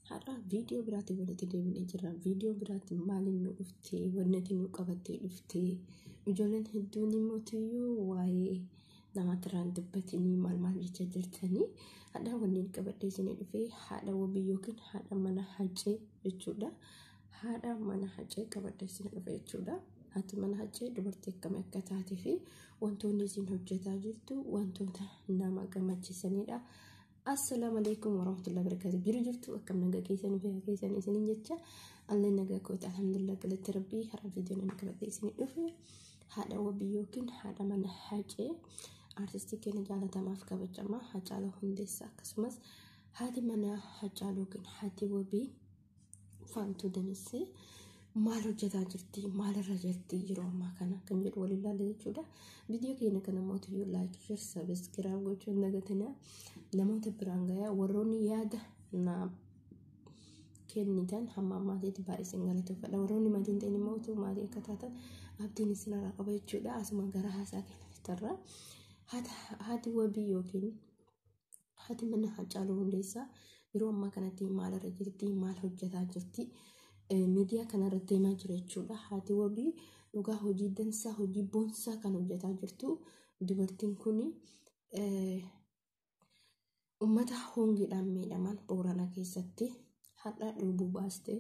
Har'a viidiyoo biraatiin walitti deebinee jirra. Viidiyoo biraatiin maaliin nu dhuftee, wanti nu qabattee dhuftee, ijoolleen hedduun immoo tiyyuu waa'ee namaatirraan dubbatinii maal maal jecha jirtanii. Har'a wanni qabadhee isinii dhufee haadha wabii yookiin haadha mana Hacee jechuudha. Haadha mana Hacee qabadhee isinii dhufe jechuudha. Haati mana Hacee dubartii akkamii akka taatee fi wantoonni isin hojjetaa jirtu wantoota nama gammachiisanidha. Assalaamu alaikum warahmatullahi wabarakatuh. Jiru jirtu akkam nagaa keessanii fi keessanii isiniin jecha allee nagaa kooti, alhamdulillah, galatti rabbii. Har'a viidiyoon inni qabadhee isinii dhufe haadha wabii yookiin haadha mana Hacee, artistii keenya jaalatamaaf kabajamaa Hacaaluu Hundeessaa, akkasumas haati mana Hacaaluu yookiin haati wabii Faantuu Damissee maal hojjetaa jirti, maalirra jirti yeroo ammaa kana kan jedhu waliin ilaalla jechuudha. Viidiyoo keenya kana mootiyyuu like, share, subscribe gochuun dagatinaa, namoota biraan gayaa. Warroonni yaada naa kennitan hamma ammaatiitti baay'ee isin galateeffadha. Warroonni maatii hin ta'in immoo utuu maatii akka taatan abdiin isinirraa qaba jechuudha. Asuma gara haasaa keenyatti. Haati wabii yookiin haati mana Hacaaluu Hundeessaa yeroo ammaa kanatti maalirra jirti, maal hojjetaa jirti? Miidiyaa kanarratti deemaa jira jechuudha. Haati wabii dhugaa hojii dansaa, hojii boonsaa kan hojjetaa jirtu. Dubartiin kun uummata hongeedhaan miidhaman Boorana keessatti har'a lubbuu baastee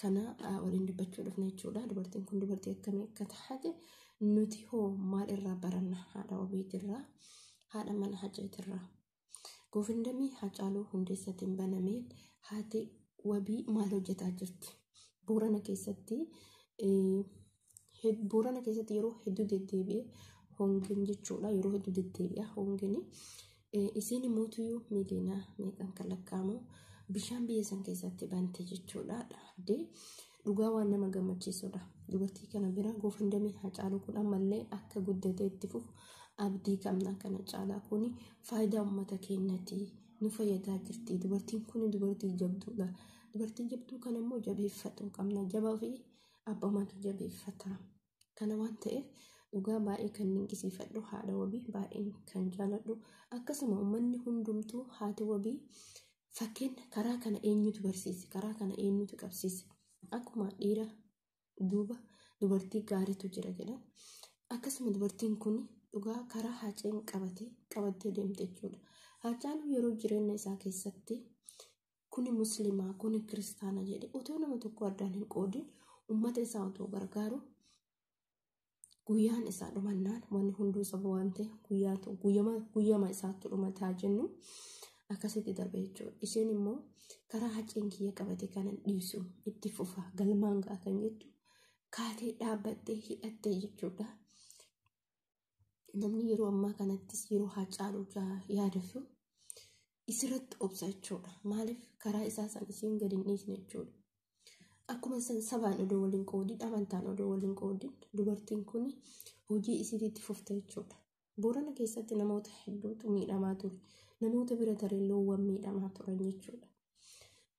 kana waliin dubbachuu dhufne jechuudha. Dubartiin kun dubartii akkamii akka taate, nuti hoo maal irraa baranna haadha wabiitirraa, haadha mana Haceetirraa? GoFundMe Hacaaluu Hundeessaatiin banameen haati wabii maal hojjetaa jirti? Boorana keessatti yeroo hedduu deddeebi'ee hongeen jechuudha. Yeroo hedduu deddeebi'a hongeen. Isiin immoo miiliyoona meeqaan kan lakkaa'amu bishaan biyya san keessatti bante jechuudha. Dhaabbee dhugaa waan nama gammachiisudha. Dubartii kana bira GoFundMe Hacaaluu kun ammallee akka guddatee itti fufu abdii qabna. Kana caalaa kun faayidaa uummata keenyati, nu fayyadaa jirti. Dubartiin kun dubartii jabduudha. Dubartii jabduu kana immoo jabeeffatu qabna. Jabaa fi abbamaatu jabeeffata. Kana waan ta'eef dhugaa baay'ee kan dinqisiifadhu, haadha wabii baay'ee kan jaaladhu, akkasuma uummanni hundumtuu haati wabii fakkeenya. Karaa kana eenyutu barsiise? Karaa kana eenyutu qabsiise? Akkuma dhiira duuba dubartii gaariitu jira jedhan, akkasuma dubartiin kun dhugaa karaa Haceen qabatee qabattee deemte jechuudha. Hacaaluun yeroo jireenya isaa keessatti kuni musliimaa, kuni kiristaana jedhe otoo nama tokko addaan hin qoodin uummata isaa otoo gargaaru, guyyaan isaa dhumannaan wanni hunduu saba waan ta'e guyyama isaatti dhumataa jennu akkasitti darbe jechuudha. Isheen immoo karaa Haceen kiyya qabate kanan dhiisu, itti fufa, galmaan ga'a kan jettu kaatee dhaabbattee hidhattee jechuudha. Namni yeroo ammaa kanattis yeroo Hacaaluu yaadatu isirratti obsa jechuudha. Maaliif? Karaa isaa san isiin gadi hin dhiisne jechuudha. Akkuma san sabaan odoo waliin qoodin, amantaan odoo waliin qoodin, dubartiin kun hojii isiitti fufte jechuudha. Boorana keessatti namoota hedduutu miidhamaa ture. Namoota bira taree loowwan miidhamaa turan jechuudha.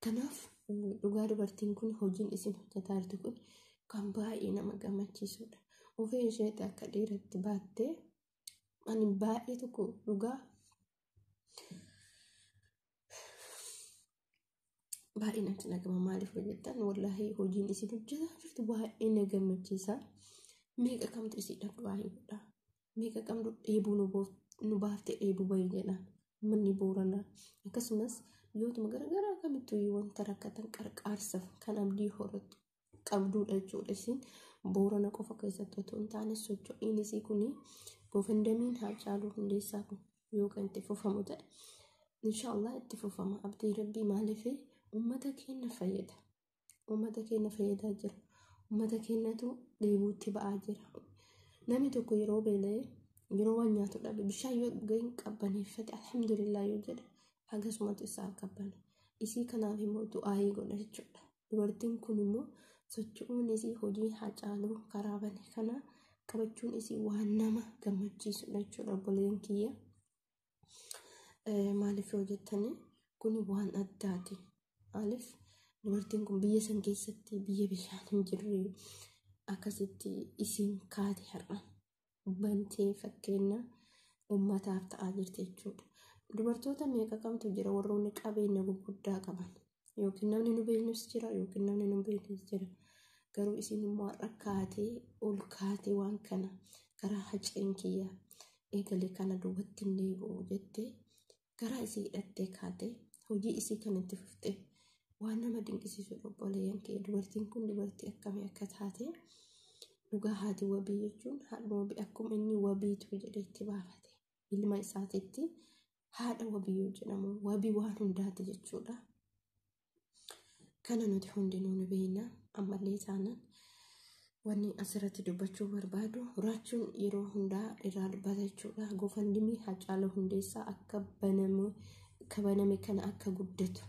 Kanaaf dhugaa dubartiin kun hojiin isin hojjetaa jirtu kun kan baay'ee nama gammachiisudha. Ofii isheetti akka dhiiratti baattee, ani baay'ee tokko dhugaa baay'ee natti dhagama. Maaliif hojjettan? Wallaahi hojiin isin hojjetaa jirtu baay'ee na gammachiisa. Meeqa kamtu isiidhaaf du'aa godha. Meeqa kamtu dheebuu nu baaftee dheebuu bahi jedhaan manni Booranaa, akkasumas biyyootuma garaagaraa kamittuu wanta rakkatan qarqaarsaaf kan abdii horatu qabduudha jechuudha. Isin Boorana qofa keessatti otoo hin taane socho'iin isii kuni, GoFundMen Haacaaluu Hundeessaa kun yoo kan itti fufamu ta'e, inshaallah itti fufama abdii rabbii. Maaliif? Uummata keenya fayyada, uummata keenya fayyadaa jira, uummata keenyatu dheebuutti ba'aa jira. Namni tokko yeroo beela'e, yeroo waan nyaatu dhabe, bishaan yoo dhugee hin qabbaneeffate, alhamdulillah yoo jedhe, hagasumatu isaaf qabbana. Isii kanaaf immoo du'aayii godha jechuudha. Dubartiin kun immoo socho'uun isii, hojii Hacaaluu karaa bane kana qabachuun isii waan nama gammachiisudha jechuudha, obboleen kiyya. Maaliif yoo jettanii, kun waan addaati. Maaliif? Dubartiin kun biyya san keessatti, biyya bishaan hin jirre, akkasitti isiin kaate har'a bantee fakkeenya uummataaf ta'aa jirti jechuudha. Dubartoota meeqa kamtu jira warroonni qabeenya gurguddaa qaban, yookiin namni nu beeknus jira, yookiin namni nu beeknus jira. Garuu isin immoo har'a kaatee ol kaatee waan kana karaa haceen kiyya eegale kana duubatti hin deebi'u jettee garaa isii hidhattee kaatee hojii isii kan itti fuftee waan nama dinqisiisudha obboleeyyan kee. Dubartiin kun dubartii akkamii akka taate dhugaa haati wabii jechuun haadha wabii akkuma inni wabiitu jedhee itti baafate ilma isaatitti haadha wabii yoo jedhamu wabii waan hundaati jechuudha. Kana nuti hundinuu ni beekna. Ammallee taanaan wanni asirratti dubbachuu barbaadu raachuun yeroo hundaa irraa dubbata jechuudha. GoFundMe Haacaaluu Hundeessaa akka baname kana akka guddatu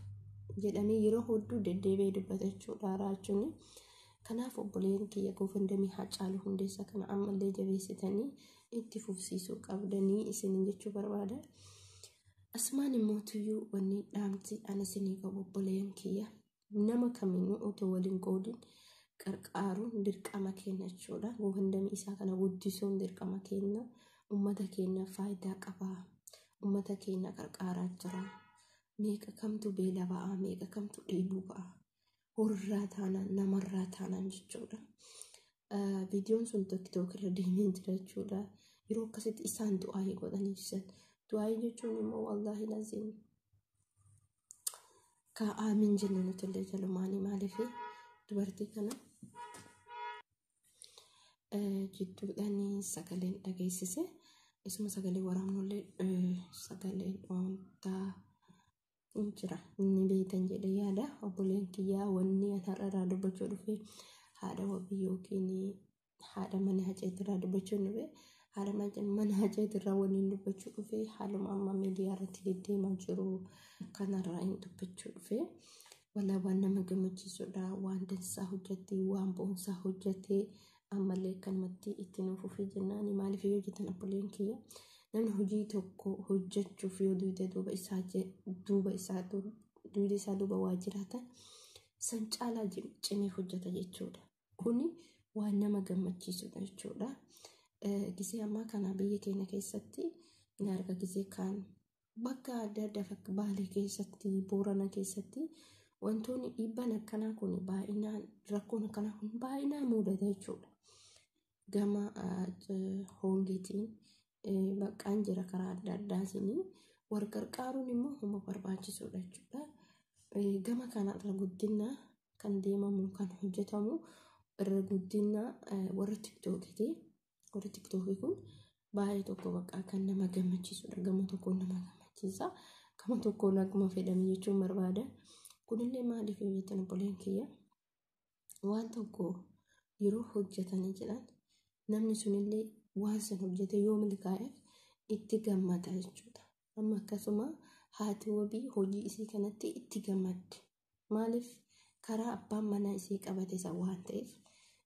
jedhamee yeroo hedduu deddeebi'ee dubbata jechuudha raachuun. Kanaaf obboleen kiyya GoFundMe Haacaaluu Hundeessaa kana ammallee jabeessitanii itti fufsiisuu qabdanii isiniin jechuu barbaada. Asumaan immoo tuyyuu wanni dhaamti ani isinii qabu obboleen kiyya nama kamiinuu otoo waliin qoodin qarqaaruun dirqama keenya jechuudha. GoFundMe isaa kana guddisuun dirqama keenya. Uummata keenya faayidaa qaba. Uummata keenya qarqaaraa jira. Meeqa kamtu beela ba'a, meeqa kamtu dheebuu ba'a. Horraa taanaan namarraa taanaan jechuudha. Viidiyoon sun TikTok irra deemee jira jechuudha. Yeroo akkasitti isaan du'aayii godhanii ibsan. Du'aayii jechuun immoo wallaahi laziim ka aamiin jennu nuti illee jalumaanii maaliif dubartii kana jidduudhaan sagaleen dhageessise. Isuma sagalee waraabnullee sagaleen wanta jira inni beektan jedhee yaada. Obboleen kiyyaa wanni ani har'a irraa dubbachuu dhufe haadha wabii yookiin haadha mana haceetirraa dubbachuu dhufe haadha mana haceetirraa wanni dubbachuu dhufe haaluma amma miidiyaa irratti deddeemaa jiru kanarraa hin dubbachuu dhufe. Walaa waan nama gammachiisudha, waan dansaa hojjette, waan boonsaa hojjette ammallee akkanumatti itti nuuf fufii jennaan. Maaliif yoo jettan obboleen kiyya namni hojii tokko hojjechuuf yoo dugda duuba isaa duuba isaa dugda isaa duuba waa jiraatan san caalaa cimee hojjeta jechuudha. Kuni waan nama gammachiisudha jechuudha. Gisee ammaa kana biyya keenya keessatti ni arga gisee kaan bakka adda addaa bakka Baalee keessatti Boorana keessatti wantoonni dhiibbaan akkanaa kun baay'inaan rakkoon akkanaa kun baay'inaan mudata jechuudha. Gama hongeetiin baqqaan jira karaa adda addaatiin wal qarqaaruun immoo humna barbaachisuudha jechuudha. Gama kana irra guddina kan deemamu kan hojjetamu irra guddina warra tiktookiiti. Warri tiktookii kun baay'ee tokko baqqaa kan nama gammachiisudha. Gama tokkoon nama gammachiisa. Gama tokkoon akkuma fedhame jechuun barbaada. Kunillee maaliif yoo jettan obboleen kiyya waan tokko yeroo hojjetanii jedhan namni sunillee waan san hojjete yoo milkaa'eef itti gammada jechuudha. Amma akkasuma haati wabii hojii isii kanatti itti gammadde. Maaliif karaa abbaan manaa isii qabate san waan ta'eef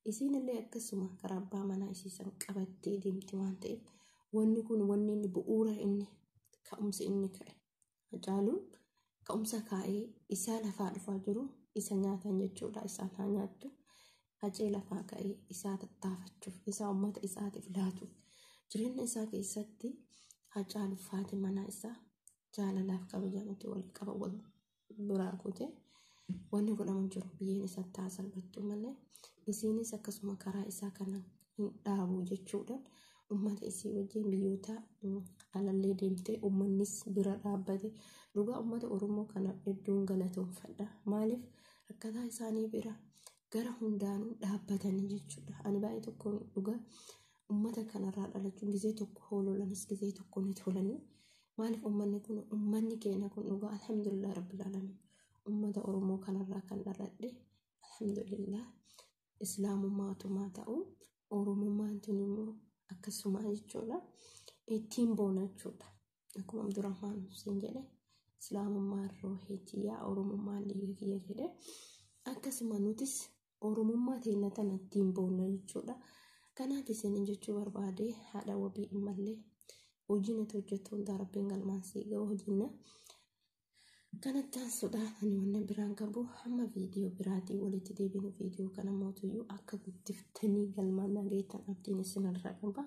isiinillee akkasuma karaa abbaa manaa isii san qabattee deemti waan ta'eef wanni kun wanni inni bu'uura inni ka'umsi inni ka'e Hacaaluun ka'umsa kaa'ee isaa lafaa dhufaa jiru isa nyaatan jechuudha. Isaan haa nyaattu. Hacee lafaa ka'ee isaa tattaafachuuf isaa uummata isaatiif laatuuf jireenya isaa keessatti Hacaaluuf haati manaa isaa jaalalaaf kabajaan wal qaba wal biraa kute wanni godhamu jiru biyyeen isa taa salphattu malee isiinis akkasuma karaa isaa kana hin dhaabu jechuudhaan uummata isii wajjin biyyoota alallee deemtee uummannis bira dhaabbate dhugaa uummata Oromoo kana hedduun galatoomfadha. Maaliif rakkataa isaanii bira gara hundaanuu dhaabbatanii jechuudha. Ani baay'ee tokkoon dhugaa uummata kanarraa dhalachuun gizee tokko hoololanis gizee tokko ni tolanii. Maaliif uummanni kun uummanni keenya kun dhugaa alhamdulillah rabbil alamin uummata Oromoo kanarraa kan dhaladhe alhamdulillah islaamummaatumaa ta'u Oromummaan tun immoo akkasuma jechuudha. Ittiin boona jechuudha. Akkuma Abdurrahmaan Hussein jedhe islaamummaan roohee kiyyaa Oromummaan dhiiga kiyya jedhe akkasuma nutis Oromummaa teenya tana ittiin boonna jechuudha. Kanaaf isin jechuu barbaade haadha wabii ammallee hojiin ati hojjettu hundaa rabbiin galmaan sii ga'u hojiinna. Kanatti aansuudhaan ani wanna biraan qabu hamma viidiyoo biraatiin walitti deebinu viidiyoo kana mootuyyuu akka guddiftanii galmaan nageettan abdiin isinirraa qaba.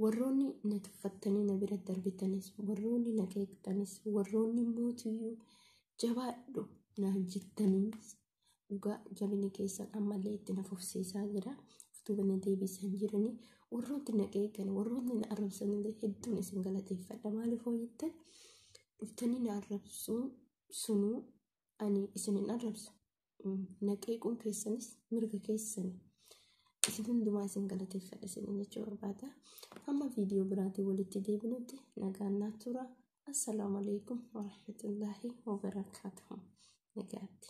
Warroonni na tuffattanii na bira darbitanis, warroonni na qeeqxanis, warroonni mootiyyuu jabaadhu naan jettaniis, dhugaa jabini keessan ammallee itti na fufsiisaa jira. Uftuuba na deebisan jiranii. Warroonni na qeeqan, warroonni na arrabsanillee hedduun isin galateeffadha. Maaliif hoo jettan, dhuftanii na arrabsuun sunuu ani isin hin arrabsu. Na qeequun keessanis mirga keessani. Isin hundumaa isin galateeffadha isin jechuu barbaada. Hamma viidiyoo biraatiin walitti deebinutti nagaan naa tura. Assalaamu alaikum warahmatullaahi wabarakaatuhu. Nagaatti.